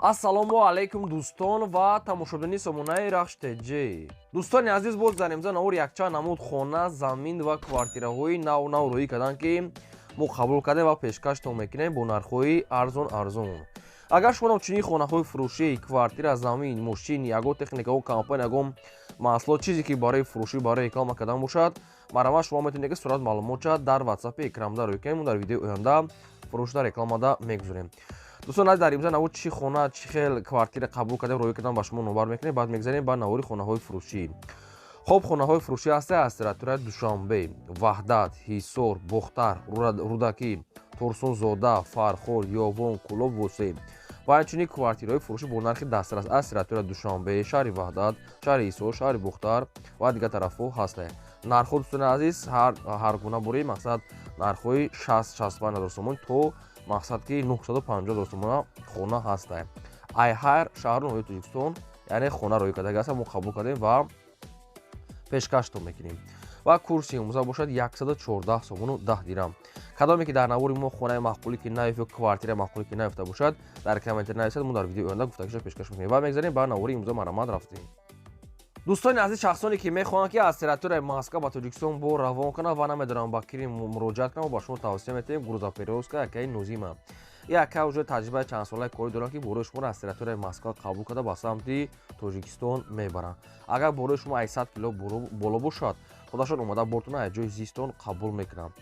Ассалому алайкум, дӯстон ва тамошобини сомонаи Рахш ТЖ. Дӯстони азиз, боз дар имза навор якчанд намуд хона, замин ва квартираҳои нав нав рӯӣ карданд, ки мо қабул кардем ва пешкаштон мекунем бо нархҳои арзон арзон. Агар шумо чунин хонаҳои фурӯшӣ, квартира, замин, мошин, ягон техникао, компания, ягон маҳсулот, чизе ки барои фурӯшӣ, барои реклама кардан бошад, марҳамат, шумо метавонед, ки сурат маълумотша дар ватсапи экранда рӯй кунем. Мо дар видеои оянда фурӯшда, рекламада мегузорем. Дӯстон азиз, дар имза навор чӣ хона, чӣ хел квартира қабул кардем, рӯй кардан, ба шумо номбар мекунем. Баъд мегзарем ба навори хонаҳои фурӯшӣ. Хоб, хонаҳои фурӯшӣ ҳаста аз территорияи Душанбе, Ваҳдат, Ҳисор, Бохтар, Рӯдакӣ, Турсунзода, Фархор, Ёвон, Кӯлоб, Восеъ ва инчунин квартираҳои фурӯшӣ бо нархи дастрас аз территорияи Душанбе, шаҳри Ваҳдат, шаҳри Ҳисор, шаҳри Бохтар ва дигар тарафҳо ҳастанд. Нархҳо, дӯстони азиз, ҳар гуна бори, мақсад, нархҳои 60-65 ҳазор сомон то, мақсад, ки 950 ҳазор сомона хона ҳастанд. Ай ҳар шаҳру ноҳияи Тоҷикистон, яъне хона рӯй кардаги аст, мо қабул кардем ва пешкаштон мекунем. Ва курси имрӯза бошад 114 сомону 10 дирам. Кадоме ки дар навори мо хонаи маъқулӣ ки наёфт ё квартираи маъқулӣ ки наёфта бошад, дар комментар нависад, мо дар видеои оянда гуфтагиша пешкаш мекунем. Ва мегзарем ба навори имрӯза. Марҳамат, рафтем. Дӯстони азиз, шахсоне ки мехоҳанд, ки аз территорияи Москва ба Тоҷикистон бор равон кунанд ва намедонанд ба кири муроҷиат кунанд, ба шумо тавсия метиҳем грузоперевозка якаи Нозима. Яка уже таҷрибаи чандсолаи корӣ доранд, ки борои шуморо аз территорияи Москва қабул карда, ба самти Тоҷикистон мебаранд. Агар борои шумо 800 кило боло бошад, худашон омада бортона аз ҷои зистон қабул мекунанд.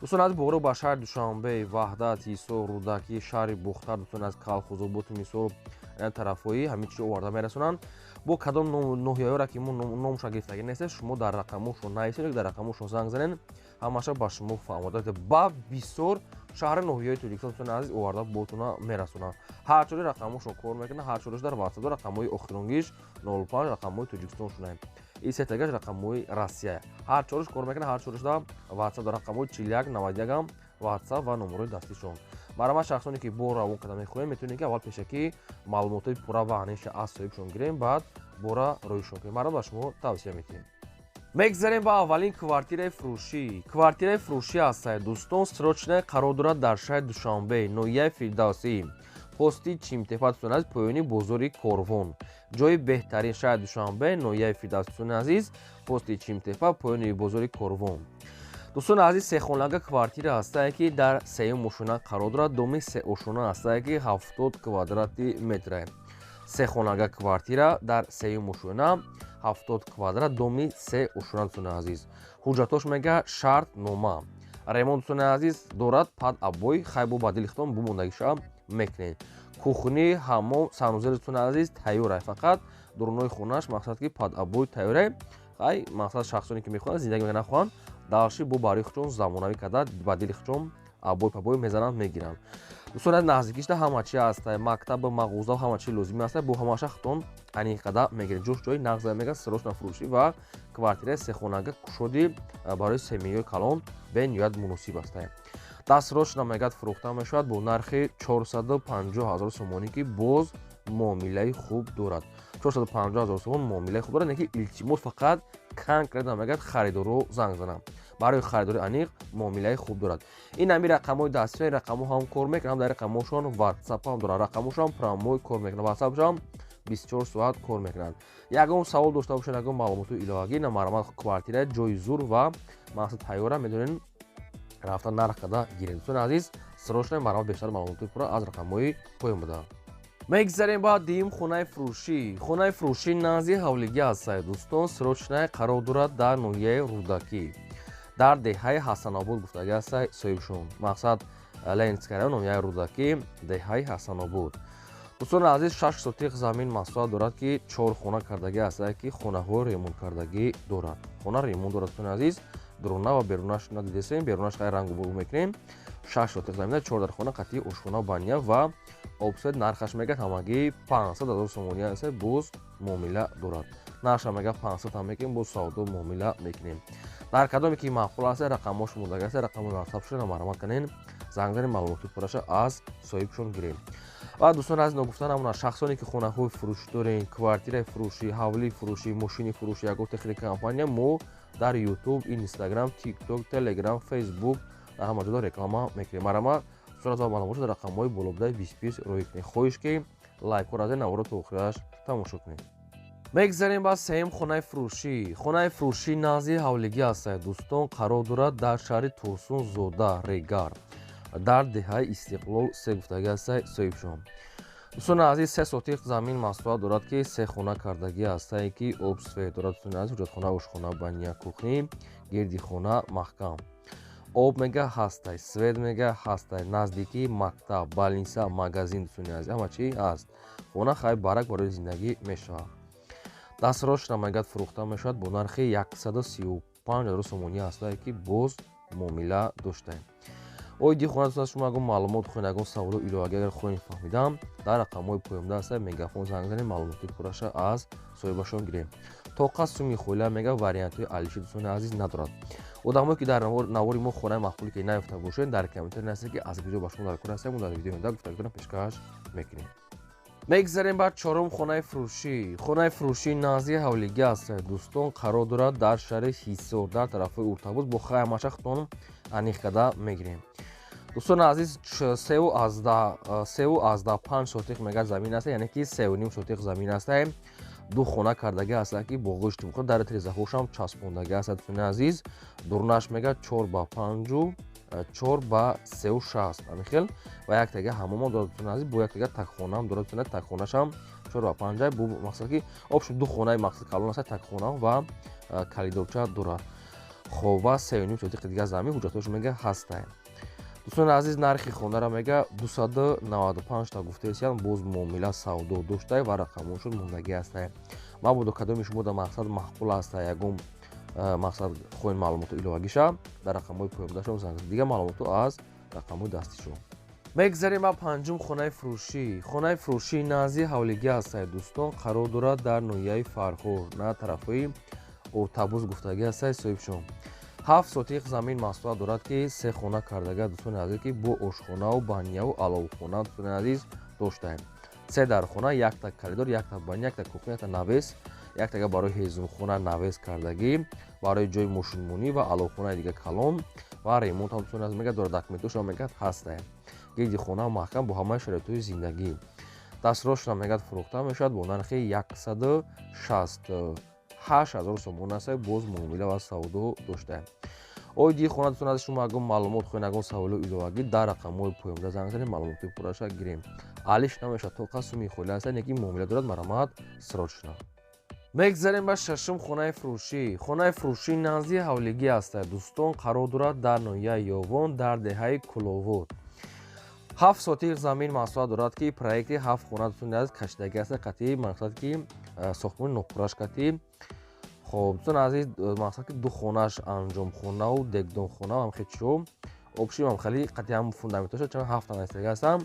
Дӯстон азиз, боро ба шаҳри Душанбе, Ваҳдат, Ҳисор, Рӯдакӣ, шаҳри Бохтар, дӯстон аз Калхозободу мисол тарафҳои ҳамин чиз оварда мерасонанд. Бо кадом ноҳияҳоро ки мо номша гирифтагӣ нестем, шумо дар рақамошон нависед, дар рақамошон занг занед, ҳамаша ба шумо фаҳмода. Ба бисёр шаҳри ноҳияҳои Тоҷикистон, дӯстони азиз, оварда ботона мерасонанд. Ҳар чори рақамошон кор мекунад, ҳар чориш дар ватсап. Рақамҳои охиронгиш 05 рақамҳои Тоҷикистон шунаем, и сетагаш рақамҳои Россия. Ҳар чориш кор мекунад, ҳар чориш да ватсап, рақамҳои 41 91 ам ватсап ва номерои дастишон. Марҳамат, шахсоне ки бор равон карда мехоҳем, метавонед, ки аввал пешакӣ маълумотҳои пурра ва аниша аз соҳибшон гирем, баъд бора рӯйшон кунем. Марҳамат, ба шумо тавсия метиҳем. Мегзарем ба аввалин квартираи фурӯшӣ. Квартираи фурӯшӣ ҳастад, дӯстон, срочная, қарор дорад дар шаҳри Душанбе, ноҳияи Фирдавсӣ, пости Чимтепа, дӯстони азиз, поёни бозори Корвон. Ҷои беҳтарин шаҳри Душанбе, ноҳияи Фирдавсӣ, дӯстони азиз, пости Чимтепа, поёни бозори Корвон. Дӯстони азиз, сехонага квартира ҳастае, ки дар сеюм ошона қарор дорад. Доми сеошона ҳастае, ки 70 квадрати метре. Сехонага квартира дар сеюм ошона, 70 квадрат, доми се ошона. Дӯстони азиз, ҳуҷҷатош мега шартнома, ремонт, дӯстони азиз, дорад, под обои. Хай, бо ба дили худтон бумондагиша мекунед. Кухни, ҳаммом, санузел, дӯстони азиз, тайёрай, фақат дурунои хонаш, мақсад, ки под обои тайёрай. Хай, мақсад, шахсоне ки мехоҳанд зиндагӣ нахоҳанд, дальше бо барои худшон замонавӣ карда, ба дили худшон обой пабой мезананд, мегиранд. Дӯстон, аз наздикишда ҳама чи ҳаста: мактаб, мағоза, ҳама чи лозимӣ ҳаста. Бо ҳамаша худтон аниқада мегиред. Ҷош ҷои нағза мега, срочно фурӯшӣ ва квартираи сехонага кушоди барои семьяи калон бениҳоят муносиб аста. Дастрочно мегӯяд, фурӯхта мешавад бо нархи 450 ҳазор сомонӣ, ки боз муомилаи хуб дорад. 450 ҳазор сомон муомилаи хуб дорад, ки илтимос, фақат конкретно мегӯяд, харидорро занг занам. Барои харидори аниқ муомилаи хуб дорад. Ин ҳами рақамҳои дастӣ, рақамҳо ҳам кор мекунад, дар рақамҳошон ватсап ҳам дорад, рақамҳошам прямой кор мекунад, ватсапшам 24 соат кор мекунад. Ягон савол дошта бошед, ягон маълумоти иловагӣ, намарҳамат. Квартира ҷои зур ва мақсад тайёра, медонед, рафта нарх карда гиред. Дӯстони азиз, срочно, марҳамат, бештар маълумоти пурра аз рақамҳои поён буда. Мегзарем ба дуюм хонаи фурӯшӣ. Хонаи фурӯшӣ назди ҳавлигӣ ҳастад, дӯстон, срочная, қарор дорад дар ноҳияи Рӯдакӣ, дар деҳаи Ҳасанобод гуфтагӣ ҳаста соҳибшон. Мақсад, Ленинский район, ноҳияи Рӯдакӣ, деҳаи Ҳасанобод. Дӯстони азиз, 6 сотиқ замин масоҳат дорад, ки чор хона кардагӣ ҳастад, ки хонаҳои ремонткардагӣ дорад. Хона ремонт дорад, дӯстони азиз, дуруна ва берунаш надидесем, берунаш хай рангу буру мекунем. 6 сотиқ замина, чор дар хона, қатъи ошхона, баня ва обсед. Нархаш мегӯяд ҳамагӣ 500 ҳазор сомонӣ аст, боз муомила дорад. Нархша мегӯяд 500 ҳам мекунем, боз савдо муомила мекунем. Дар кадоме ки маъқул аст, рақамҳош мондаги аст, рақамҳои ватсап шуда, марҳамат канен, занг занед, маълумоти пурраша аз соҳибшон гирем. Ва дӯстон аз ногуфта намонад, шахсоне ки хонаҳои фурӯшӣ дорем, квартираи фурӯшӣ, ҳавлии фурӯшӣ, мошини фурӯшӣ, ягон техника, компания, мо дар Ютуб, Инстаграм, Тикток, Телеграм, Фейсбук, дар ҳама ҷода реклама мекунем. Марҳамат, сурат ва маълумотшо дар рақамҳои болобудаи 20 рӯй кунед. Хоҳиш, ки Лайкҳоро аз наворо то охираш тамошо кунед. Мегзарем ба сеюм хонаи фурӯшӣ. Хонаи фурӯшӣ назди ҳавлигӣ ҳастад, дӯстон, қарор дорад дар шаҳри Турсунзода, Регар, дар деҳаи Истиқлол се гуфтагӣ ҳастад соҳибшон. Дӯстони азиз, 3 сотиқ замин масоҳат дорад, ки се хона кардагӣ ҳастае, ки об, свет дорад. Дӯстони азиз, ҳуҷҷатхона, ошхона, баня, кухня, гирди хона маҳкам. Об мега ҳастай, свет мега ҳастай, наздикии мактаб, больница, магазин. Дӯстони азиз, ҳама чӣ ҳаст. Хона хай барак барои зиндагӣ мешавад. Дастрошна мегӯяд, фурӯхта мешавад бо нархи 135 000 сомонӣ ҳастае, ки боз муомила доштаем. Оиди хона, дӯстон, шумо ягон маълумот хоҳед, ягон саволу иловагӣ агар хоҳед фаҳмидам, дар рақамҳои поёнда ҳаста Мегафон занг занед, маълумоти пурраша аз соҳибашон гирем. Тоқа суми хоила мега вариантҳои алиши, дӯстони азиз, надорад. Одамое ки дар навори мо хонаи маъқуле ки наёфта бошед, дар комментарий нависед, ки аз куҷо ба шумо дар кор ҳастем, мо дар видеои оянда гуфтагитонро пешкаш мекунем. Мегзарем ба чорум хонаи фурӯшӣ. Хонаи фурӯшӣ назди ҳавлигӣ аст, дӯстон, қарор дорад дар шаҳри Ҳисор, дар тарафҳои Уртабуз. Бо хаймашахтон аниқ карда мегирем. Дӯстони азиз, 3,5 сотиқ мега замин аст, яъне ки 3,5 сотиқ замин аст. Ду хона кардагӣ ҳастанд, ки бо гӯшти мухор дар тирезаҳошам часпондагӣ аст. Дӯстони азиз, дурнаш мега 4 ба 5-у 4 ба 3,60 ҳамин хел ва яктага ҳамомон дорад. Дӯстони азиз, бо яктага такхонаам дорад. Дӯстони, такхонашам 4 ба 5. Бу мақсад ки общем ду хонаи мақсад калон аст, такхона ва калидорча дорад. Хоб, ва 3,5 сотиқи дигар замин ҳуҷҷатҳош мега ҳастанд. Дӯстони азиз, нархи хонара мега 295 та гуфтаесиян, боз муомила савдо доштай ва рақамҳошон мондагӣ ҳастай. Мабодо кадоми шумо дар мақсад маъқул ҳаста, ягон мақсад хоҳед маълумоту иловагиша, дар рақамҳои поёндашон занг, дигар маълумоту аз рақамҳои дастишон. Мегзарем ба панҷум хонаи фурӯшӣ. Хонаи фурӯшӣ назди ҳавлигӣ ҳастад, дӯстон, қарор дорад дар ноҳияи Фархор, на тарафҳои Уртабуз гуфтагӣ ҳастад соҳибшон. 7 сотиқ замин масоҳат дорад, ки се хона кардага, дӯстони азиз, ки бо ошхонаву баняву аловхона, дӯстони азиз, доштаем. Се дархона, якта коридор, якта баня, якта кухня, якта навес, яктага барои ҳезумхона навес кардагӣ, барои ҷои мошинмонӣ ва аловхонаи дига калон ва ремонт ҳам, дӯстони азиз, мегӯяд дорад, документошам мегӯяд ҳастаем. Гирди хона маҳкам бо ҳамаи шароитҳои зиндагӣ. Дастрошна мегӯяд, фурӯхта мешавад бо нархи 168 000 сомон аст, боз муомила ва савдо доштаем. Оиди хона, дӯстон азиз, шумо ягон маълумот хоҳед, ягон саволу иловагӣ, дар рақамҳои поёнда занг занед, маълумоти пурраша гирем. Алиш намешавад, тоқа суми холи аст, неки муомила дорад, марҳамат срочно. Мегзарем ба шашум хонаи фурӯшӣ. Хонаи фурӯшӣ назди ҳавлигӣ аст, дӯстон, қарор дорад дар ноҳияи Ёвон, дар деҳаи Куловод. 7 сотиқ замин масоҳат дорад, ки проекти ҳафт хона, дӯстони азиз, кашидагӣ аст, қатъи мақсад ки сохтмони нопурраш қатъи. Хоб, дӯстони азиз, мақсад ки ду хонаш анҷомхонаву дегдонхона ҳам хечиҳо общем ҳам хеле қатъи ҳам фундаментоша чанд ҳафт навистагӣ ҳастам.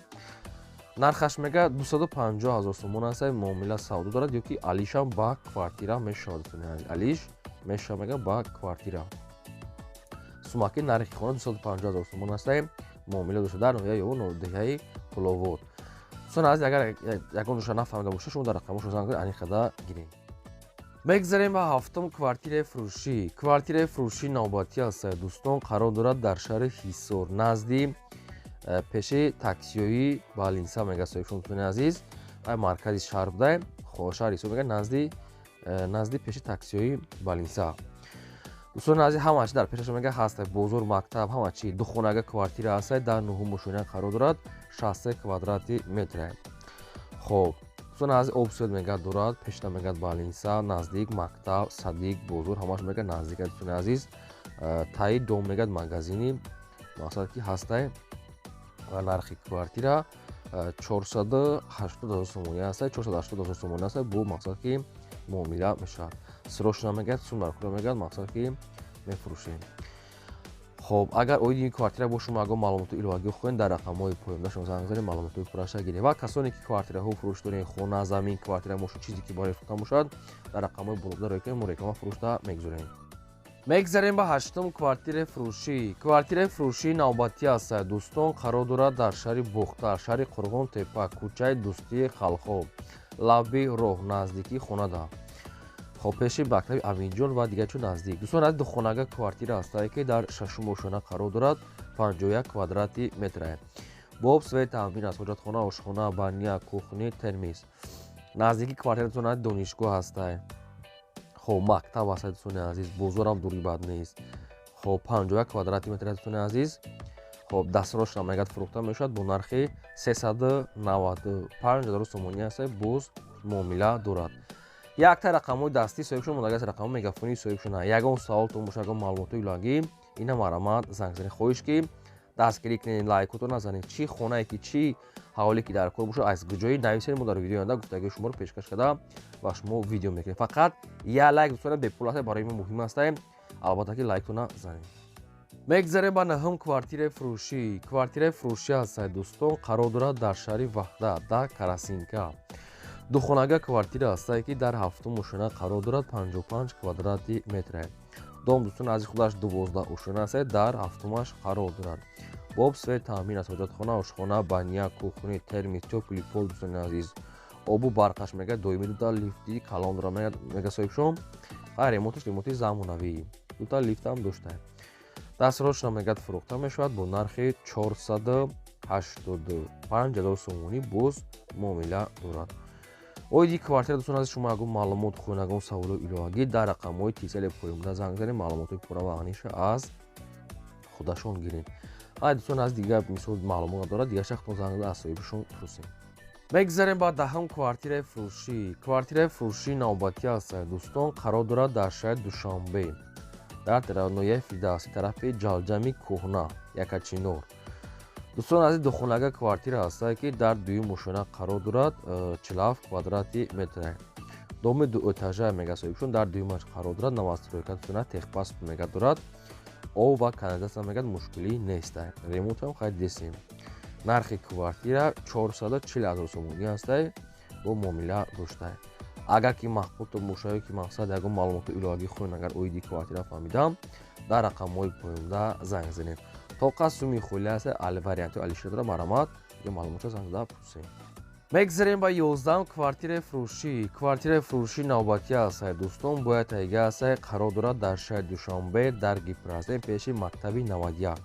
Нархаш мега 250 000 сомон аст, муомила савдо дорад ё ки алишам ба квартира мешавад. Дӯстони азиз, алиш мешавад мега ба квартира. Сумаки нархи хона 250 000 сомон аст, муомила дошта, дар ноҳияи Ёвон, деҳаи Куловод. Дӯстони азиз, агар ягон ҷоша нафаҳмида бошед, шумо дар рақамҳошон занг занед, аниқ гиред. Мегзарем ба ҳафтум квартираи фурӯшӣ. Квартираи фурӯшӣ навбатӣ аст, дӯстон, қарор дорад дар шаҳри Ҳисор, назди пеши таксиёи больница мега соҳибшон. Дӯстони азиз, маркази шаҳр буда, шаҳри Ҳисор мега, назди пеши таксиёи больница. Дӯстони азиз, ҳама чи дар пешаш мега ҳаст: бозор, мактаб, ҳама чи. Духонага квартира ҳаст, дар нуҳум ошёна қарор дорад, 63 квадрати метре. Хоб, дӯстони азиз, об, свет мега дорад, пешна мегӯяд больница наздик, мактаб, садик, бозор, ҳамаш мега наздик. Дӯстони азиз, таи дом мегӯяд магазини мақсад ки ҳастай ва нархи квартира 480 000 сомонӣ ҳастай, 480 000 сомонӣ ҳастай, бо мақсад ки муомила мешавад. Срочно мегӯяд, сум дар кура мегӯяд, мақсад ки мефурӯшем. Хоб, агар оиди ин квартира бо шумо ягон маълумоти иловагӣ хоҳед, дар рақамҳои поёнда шумо занг занед, маълумотҳои пурраша гиред. Ва касоне ки квартираҳо фурӯш доред, хона, замин, квартира, мошин, чизе ки барои фурӯхтан бошад, дар рақамҳои болода рӯй кунед, мо реклама фурӯшта мегузорем. Мегзарем ба ҳаштум квартираи фурӯшӣ. Квартираи фурӯшии навбатӣ аст, дӯстон, қарор дорад дар шаҳри Бохтар, шаҳри Қурғон Тепа, кӯчаи Дӯстии халқҳо, лаби роҳ, наздикии хонада. Хоб, пеши мактаби Аминҷон ва дигар чо наздик. Дӯстон аз, духонага квартира ҳастае, ки дар шашум ошёна қарор дорад, 51 квадрати метре. Бо об, свет таъмин аст, ҳоҷатхона, ошхона, баня, кухня, термиз. Наздики квартиратон донишгоҳ ҳастай, хоб, мактаб ҳастай, дӯстони азиз, бозорам дури бад нест. Хоб, 51 квадрати метр, дӯстони азиз. Хоб, дастрошна мегӯяд, фурӯхта мешавад бо нархи 395 ҳазору сомонӣ ҳастай, боз муомила дорад. Якта рақамҳои дастӣ соҳибшон мондагиаст, рақамҳои мегафонии соҳибшона. Ягон саволтон бошад, ягон маълумотҳои иловагӣ, ина марҳамат, занг занед. Хоҳиш, ки дастгирӣ кунед, лайкотон назанед. Чӣ хонае ки, чӣ ҳаволе ки дар кор бошад, аз куҷои нависед, мо дар видеои оянда гуфтагии шуморо пешкаш карда ва шумо видео мекунем. Фақат як лайк, дӯстона, бепул аст, барои мо муҳим астае. Албатта ки лайктона занед. Мегзарем ба наҳум квартираи фурӯшӣ. Квартираи фурӯшӣ ҳастад, дӯстон, қарор дорад дар шаҳри Ваҳдат, дар Карасинка. Духонага квартира ҳастае, ки дар ҳафтум ошёна қарор дорад, 55 квадрати метре. Дом, дӯстон азиз, худаш 12 ошёна аст, дар ҳафтумаш қарор дорад. Бо об, свет таъмин аст, ҳоҷатхона, ошхона, баня, кухня, термиз, тёплый пол, дӯстони азиз. Обу барқаш мегӯяд доимӣ, дута лифти калон дорад, мега соҳибшон. Ха, ремонташ ремонти замонавӣ, дута лифтам дошта. Дастрошна мегӯяд, фурӯхта мешавад бо нархи 485 ҳазор сомонӣ, боз муомила дорад. Оиди квартира, дӯстон азиз, шумо ягон маълумот хоҳед, ягон саволу иловагӣ, дар рақамҳои тисели поёнбуда занг занед, маълумотҳои пурра ва аниша аз худашон гиред. Ай, дӯстон аз дигар мисол маълумот надорад, дигар шахтон занг зада аз соҳибашон пурсем. Мегзарем ба даҳум квартираи фурӯшӣ. Квартираи фурӯшӣ навбатӣ аст, дӯстон, қарор дорад дар шаҳри Душанбе, дар ноҳияи Фирдавсӣ, тарафи Ҷалҷами кӯҳна, Якачинор. Дӯстон азиз, духонага квартира ҳастае, ки дар дуюм ошёна қарор дорад, 47 квадрати метре. Доми дуэтажа, мега соҳибшон, дар дуюмаш қарор дорад, новостройка, дӯстона, техпаспорт мега дорад, об ва канализатсия мегӯяд мушкилӣ нест, ремонтам хай десем. Нархи квартира 440 ҳазор сомонӣ ҳастай, бо муомила доштай. Агар ки маъқултон бошад, ки мақсад ягон маълумоти иловагӣ хоҳед, агар оиди квартира фаҳмидам, дар рақамҳои поёнда занг занед. Тоқа суми холӣ аст, варианти алишер дора, марҳамат, ё маълумотро занг зада пурсем. Мегзарем ба 11-ум квартираи фурӯшӣ. Квартираи фурӯшӣ навбатӣ ҳастай, дӯстон, бояд тайга ҳастай, қарор дорад дар шаҳри Душанбе, дар Гипрострой, пеши мактаби 91.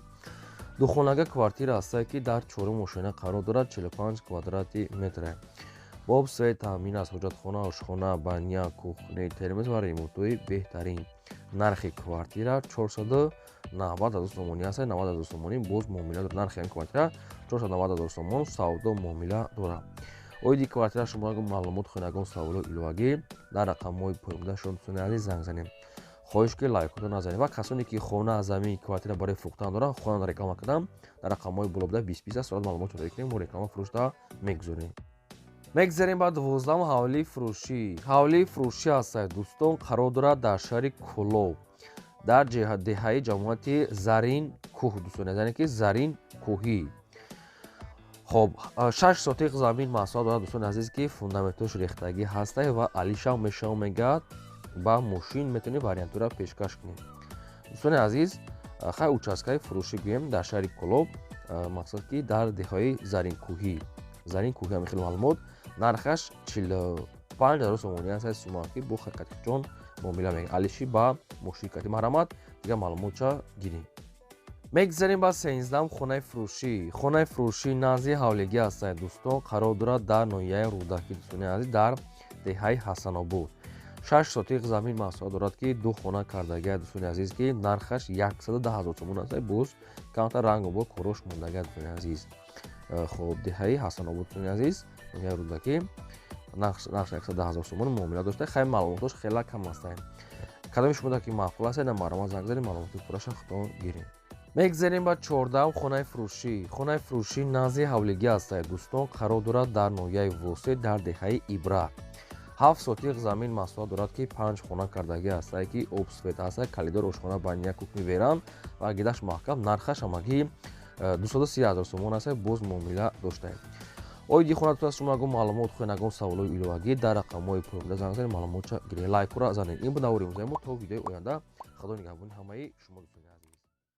Духонага квартира ҳастай, ки дар чорум ошёна қарор дорад, 45 квадрати метре. Бо об, свет таъмин аст, ҳоҷатхона, ошхона, баня, кухня, термиз ва ремонтҳои беҳтарин. Нархи квартира 490 ҳазор сомонӣ аст, 90 ҳазор сомонӣ боз муомила дорад. Нархи ин квартира 490 ҳазор сомон, савдо муомила дорад. Оиди квартира шумо ягон маълумот хоҳед, ягон саволу иловагӣ, дар рақамҳои поёнбуда шумо, дӯстони азиз, занг занед. Хоҳиш, ки лайкото назанед ва касоне ки хона, замин, квартира барои фурӯхтан доранд, хона реклама кардам, дар рақамҳои болобуда 20 20 аст, сурат маълумот ҷорӣ кунем, мо реклама фурӯшта мегузорем. Мегзарем ба 12-ум ҳавлии фурӯшӣ. Ҳавлии фурӯшӣ ҳастад, дӯстон, қарор дорад дар шаҳри Кӯлоб, дар деҳаи ҷамоати Зарин кӯҳ, дӯстон, яъне ки Зарин кӯҳӣ. Хоб, 6 сотиқ замин масоҳат дорад, дӯстони азиз, ки фундаментош рехтагӣ ҳастай ва алишам мешавам, мегӯяд, ба мошин метавонед вариантура пешкаш кунед. Дӯстони азиз, хай, участкаи фурӯшӣ гӯем дар шаҳри Кӯлоб, мақсад ки дар деҳаи Заринкӯҳӣ, Заринкӯҳӣ ҳам хеле маълумот. Нархаш 45 ҳазор сомонӣ аст, сума ки бо ҳақиқатҷон муомила мекунад, алиши ба мошин кати, марҳамат, дигар маълумотча гирем. Мегзарем ба 13-ум хонаи фурӯшӣ. Хонаи фурӯшӣ назди ҳавлигӣ ҳастад, дӯстон, қарор дорад дар ноҳияи Рӯдакӣ, дӯстони азиз, дар деҳаи Ҳасанобод. 6 сотиқ замин масоҳат дорад, ки ду хона кардагия, дӯстони азиз, ки нархаш 110 000 сомон аст, боз камтар рангу бо корош мондагия, дӯстони азиз. Хоб, деҳаи Ҳасанобод, дӯстони азиз, ноҳияи Рӯдакӣ, нархаш 110 000 сомон, муомила дошта. Хай, маълумотош хела кам ҳастанд. Кадоми шумо ки маъқул аст, на марҳамат, занг занед, маълумоти пурраша худтон гиред. Мегзарем ба 14-ум хонаи фурӯшӣ. Хонаи фурӯшӣ назди ҳавлигӣ ҳастад, дӯстон, қарор дорад дар ноҳияи Восеъ, дар деҳаи Ибрат. 7 сотиқ замин масоҳат дорад, ки панҷ хона кардагӣ ҳастад, ки об, свет ҳастад, калидор, ошхона, баня, кухня, веранда ва гидаш маҳкам. Нархаш ҳамагӣ 230 000 сомон аст, боз муомила доштаем. Оиди хона ту шумо ягон маълумот хоҳед, ягон саволҳои иловагӣ, дар рақамҳои поёнда занг занед, маълумотча гиред, лайкура занед. Ин буд навори имрӯзаи мо. То видеои оянда, худо нигаҳбони ҳамаи шумо, дӯстони азиз.